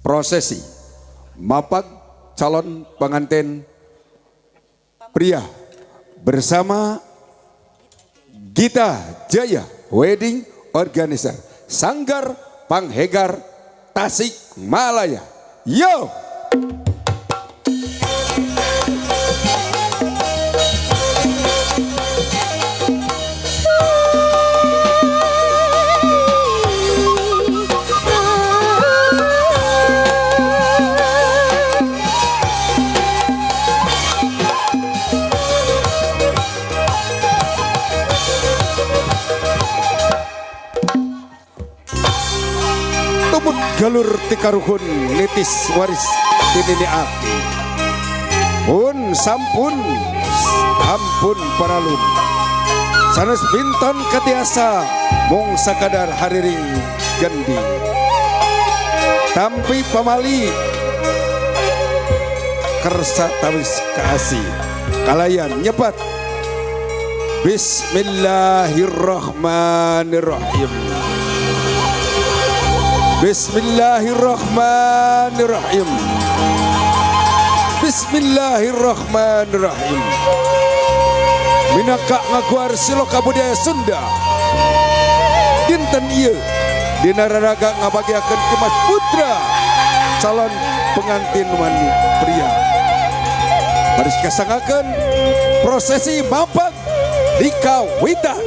Prosesi mapag calon pengantin pria bersama Gita Jaya Wedding Organizer Sanggar Panghegar Tasikmalaya. Yo! Tumut galur tikaruhun nitis waris tinini abdi. Pun sampun ampun paralun. Sanes binton katiasa mung sakadar hariring gending. Tampi pamali kersa tawis kaasi. Kalayan nyebat Bismillahirrahmanirrahim. Bismillahirrahmanirrahim. Bismillahirrahmanirrahim. Minangka ngaguar siloka budaya Sunda. Dinten ieu dina raraga ngabagiakeun Kemas Putra calon pengantin wanita pria. Baris kasangakeun prosesi mapag dikawitan.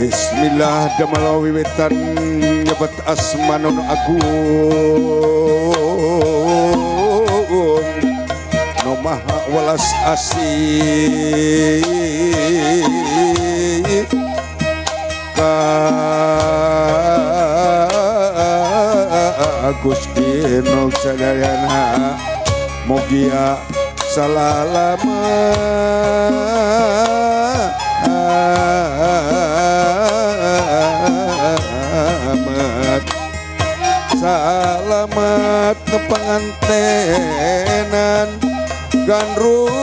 Bismillah damel wiwitan nyebat asma nu agung nu maha welas asih ka Gusti nu sadayana mugia salalama. Salamat kepengantenan gandrung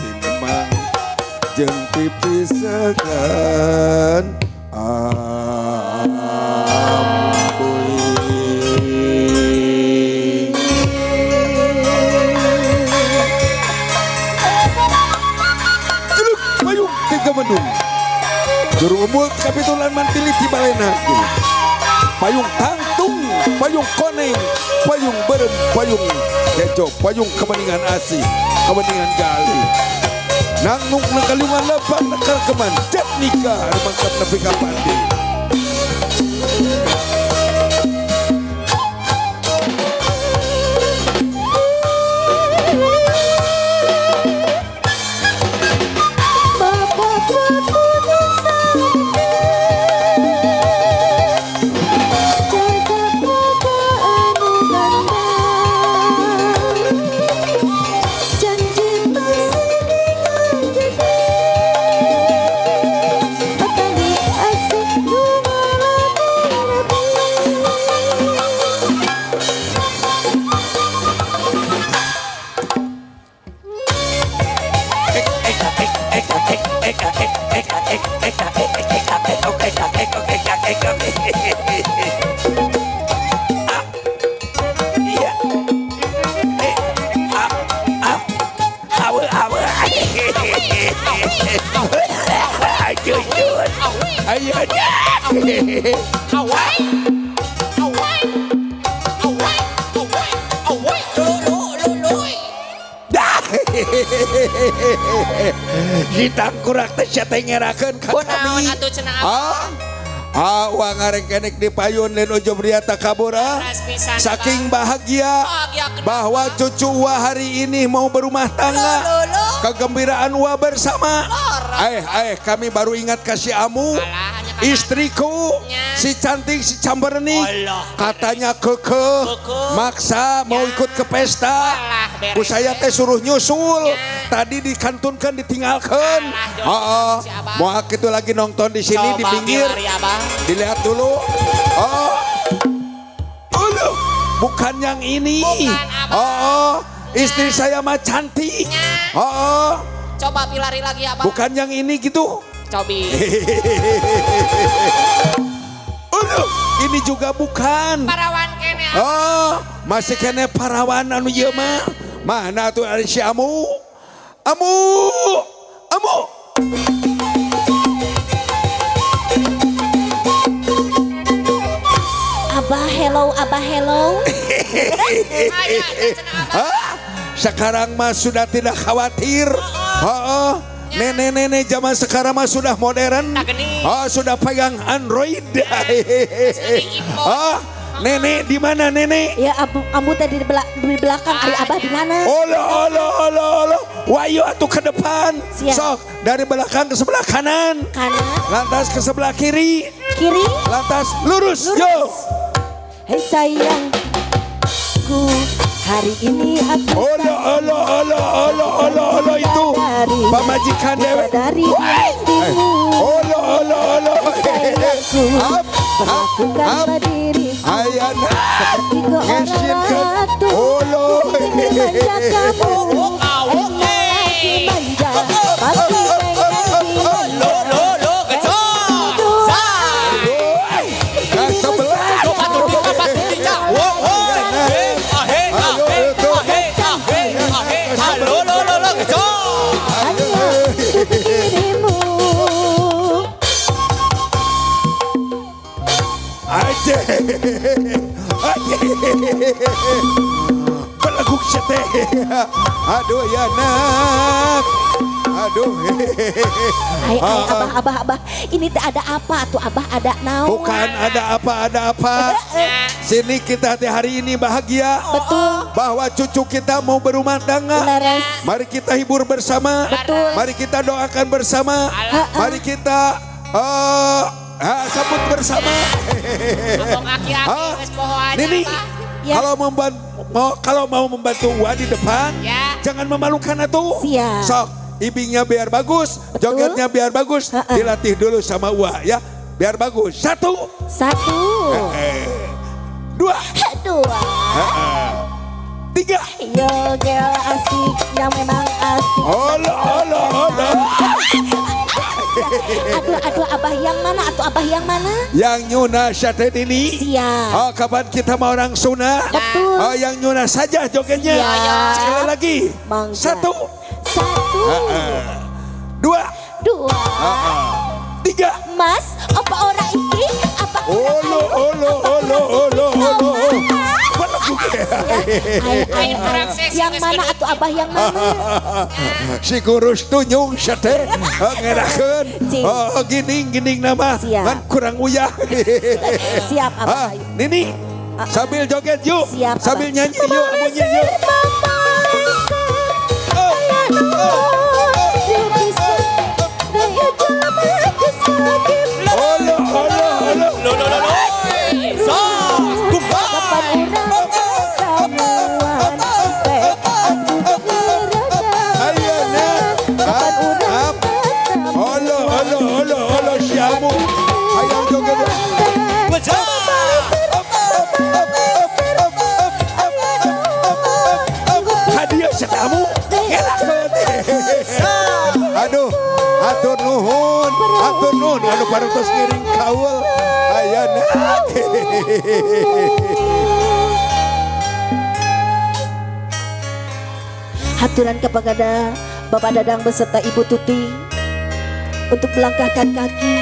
tinemang jeung pipisegan Juru umul kapitulan mantili tibalena payung tangtung, payung koneng, payung berem, payung kejo, payung kebeningan asih, kebeningan gali. Nangnung nangkaliungan lebak nakarkeman jat nikah remangkap nepi ka pandi.เอาไว้เอาไว้เอาไว้เอาไว้เอาไว้ Si tangkurak teh sia teh ngerakeun ka Kunaon kami. atuh cenah Abah? Ah, ah, uang ngarengkenek di payun lain ujub ria takabur ah. Leres pisan, Saking bahagia Bahagia kenapa? bahwa cucu Wa hari ini mau berumah tangga. Loh, loh, loh. Kegembiraan Wa bersama. Lorong. Kami baru ingat kasih Amu. Alah, hanya karena- Istriku Nya. si cantik si camberni Alah, katanya kekeh Kekeh. maksa mau Ya. ikut ke pesta. Alah, beres. Ku saya teh suruh nyusul. Ya. Tadi dikantunkan ditinggalkan. Alah, jodoh Heeh. si Abah. Mau itu lagi nonton di sini di Coba pinggir. bilari, Abah. Dilihat dulu. Oh. Aduh, bukan yang ini. Bukan, Abah. Oh, istri saya mah cantik. Ya. Oh, Coba pilari lagi Abah. bukan yang ini gitu. Cobi. Aduh, ini juga bukan. Parawan kene Abah. Oh, masih kene parawan anu ieu mah. Mana tuh ari si Amu? Amu! Amu! Abah hello, Abah hello. Aya teh cenah Abah. Hah? Sekarang mah sudah tidak khawatir. Oh, nenek-nenek zaman sekarang mah sudah modern. Tah geuning. Oh, sudah pegang Android. iPhone. Oh, nenek di mana nenek? Ya abu, ambu tadi di belakang, ari Abah di mana? Olo, olo, olo, olo. Wayo atuh ke depan. Siap. Sok dari belakang ke sebelah kanan. Kanan, Lantas ke sebelah kiri. kiri, Lantas lurus. lurus. Yo. Hei sayangku, hari ini aku Olo, olo, olo, olo, olo, olo itu pamajikan dewek. dari Woi. hatimu. Olo, olo, olo. Sayangku, Up, up, perlakukanlah up. diriku Ayana. seperti keorang Ngesinkeun. ratu. Olo. Ingin manja kamu, Oh, enak lagi manja, pasti pengen dimanja. Lo lo lo gecot. Sa. Woi. Ke sebelah. Coba tuh coba tuh tica. Wo wo. He ah he ah he ah he ah he ah he. Ah lo lo lo lo gecot. Hanya untuk dirimu. Aje. Aje. Belaguk sete. Aduh ya nak. Aduh. Ai, ai, abah, abah, abah. Ini teh ada apa tuh abah ada naon? Bukan ada apa, ada apa. Sini kita di hari ini bahagia. Betul. Bahwa cucu kita mau berumah tangga. Leres. Mari kita hibur bersama. Betul. Mari kita doakan bersama. Mari kita sambut bersama. Abong aki-aki Ah, geus poho aja Nini, Abah. Ya. kalau mau membantu Wa di depan, Ya. jangan memalukan atuh. Siap. Sok, ibingnya biar bagus, Betul. jogetnya biar bagus, Ha-ha. dilatih dulu sama Wa ya, biar bagus. Satu, Satu, dua, dua. tiga. Yo girl asik yang memang asik. Olo, olo, olo. Aduh, aduh, abah yang mana? Atau abah yang mana? Yang nyuna sate ini. Siap. Oh, kapan kita mau orang sunah? Betul. Oh, yang nyuna saja jogetnya. Siap. Sekali lagi. Mangga. Satu, Satu, dua, dua. tiga. Mas, apa orang iki? Apa kurang Olo, ayu? olo, Apa olo, kurang olo, seksi? olo. Mas. Belaguk. Ai, ai, ai. Yang mana atau abah yang mana? Si kurus tunyung sate ngerakeun. Cing. Oh, gining gining nama. Siap. Kan kurang uyah. Siap abah. Ah, Nini, sambil joget yuk. Siap, Sambil Abah. nyanyi yuk, bunyi yuk. Oh, olo, olo, olo. Lo lo lo lo. Sa. Kumbang. Ayo, nak. Up, up. Olo, olo, olo, olo, siamu. Ayo joget. Gecot. Up, up, up, up, up, up, up, up, up, up. Hadiah setamu. Ngelakeun. Aduh, atur nuhun, atur nuhun. Aduh, parantos ngiring kaul. Aya nak. Haturan kepada Bapak Dadang beserta Ibu Tuti untuk melangkahkan kaki.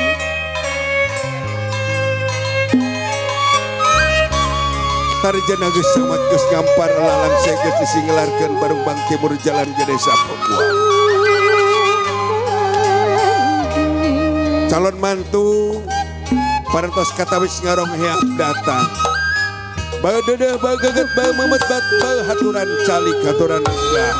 Tarjana geus samat geus ngampar lalang geus disinglarkeun Barumbang Timur Jalan Gede Sapokuan. Calon mantu parantos katawis ngarong heak datang. Bau dedeh, bau geget, bau memet, bau haturan calik, haturan enggak.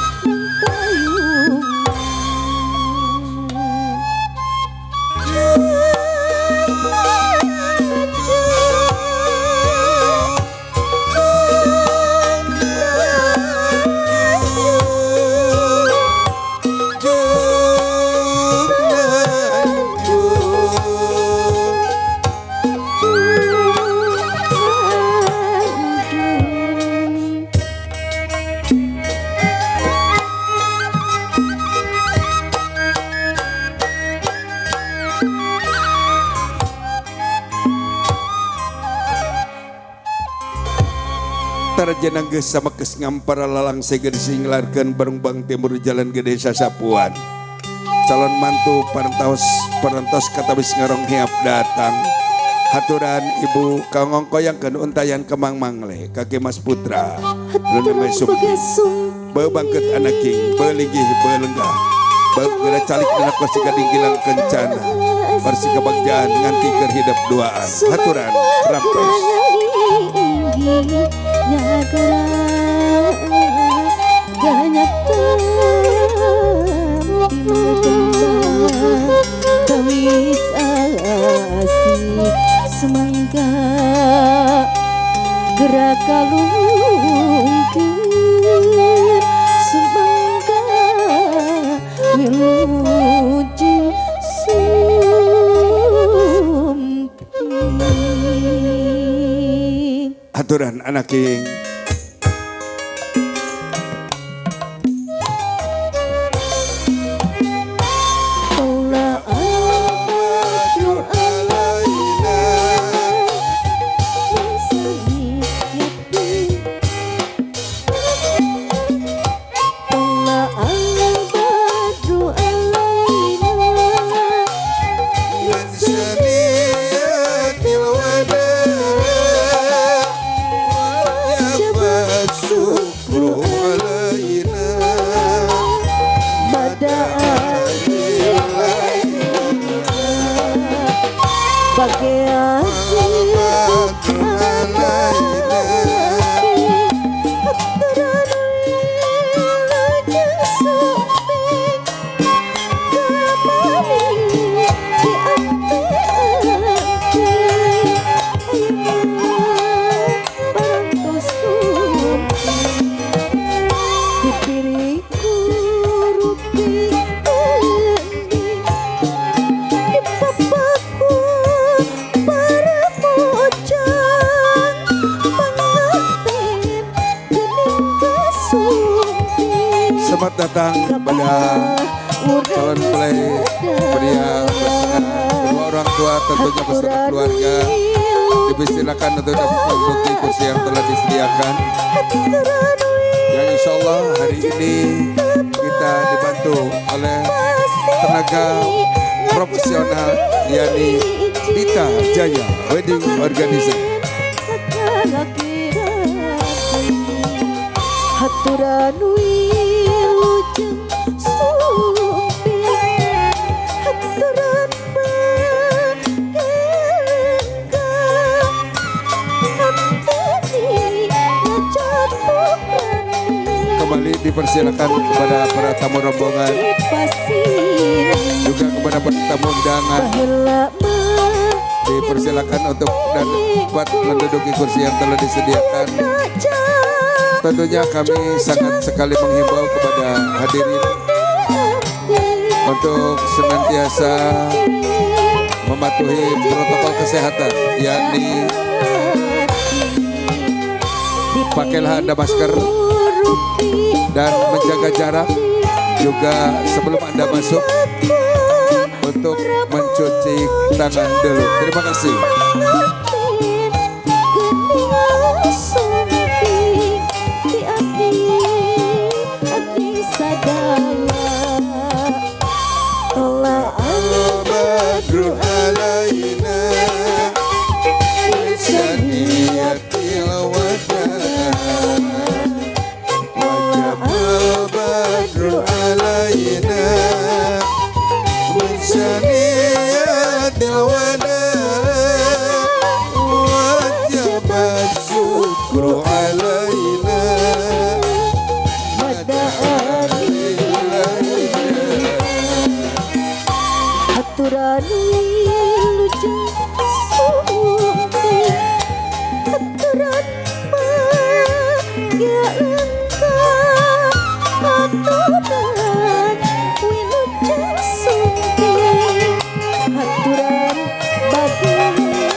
Tarjana geus samakes ngampar lalang seger disinglarkeun Barumbang Timur Jalan Gede Sasapuan. Calon mantu parantos katawis ngarong heap datang. Haturan ibu kangongkoyangkeun untayan Kemang Mangle kaki Mas Putra. Leuneum Sumpi. Beu bangkeut anaking, beu linggih beu lenggah. Beu geura calik dina kos gading gilang kencana. Parsi kabagjaan nganti keur hidep duaan. Haturan rampes. Sumangga gerak kalungkeun sumangga wilujeng sumping. Aturan anaking. Selamat datang kepada calon mempelai pria beserta kedua orang tua, tentunya beserta keluarga. Dipersilakan untuk dapat menduduki kursi yang telah disediakan. Yang insya Allah hari ini kita dibantu oleh tenaga profesional yakni Dita Jaya Wedding Organizer. Kembali dipersilakan kepada para tamu rombongan, juga kepada para tamu undangan, dipersilakan untuk dapat menduduki kursi yang telah disediakan. Tentunya kami sangat sekali menghimbau kepada hadirin untuk senantiasa mematuhi protokol kesehatan, yakni pakailah Anda masker dan menjaga jarak juga sebelum Anda masuk untuk mencuci tangan dulu. Terima kasih. Rengka haturan wilujeng sumping, haturan baginda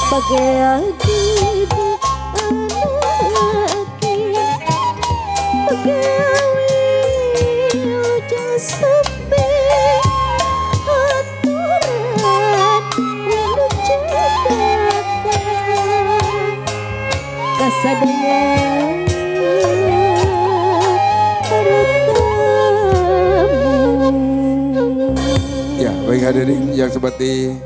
bagea gidi anaki bagea wilujeng sumping, haturan wilujeng datang kasadaya para tamu. Ya, baik hadirin yang seperti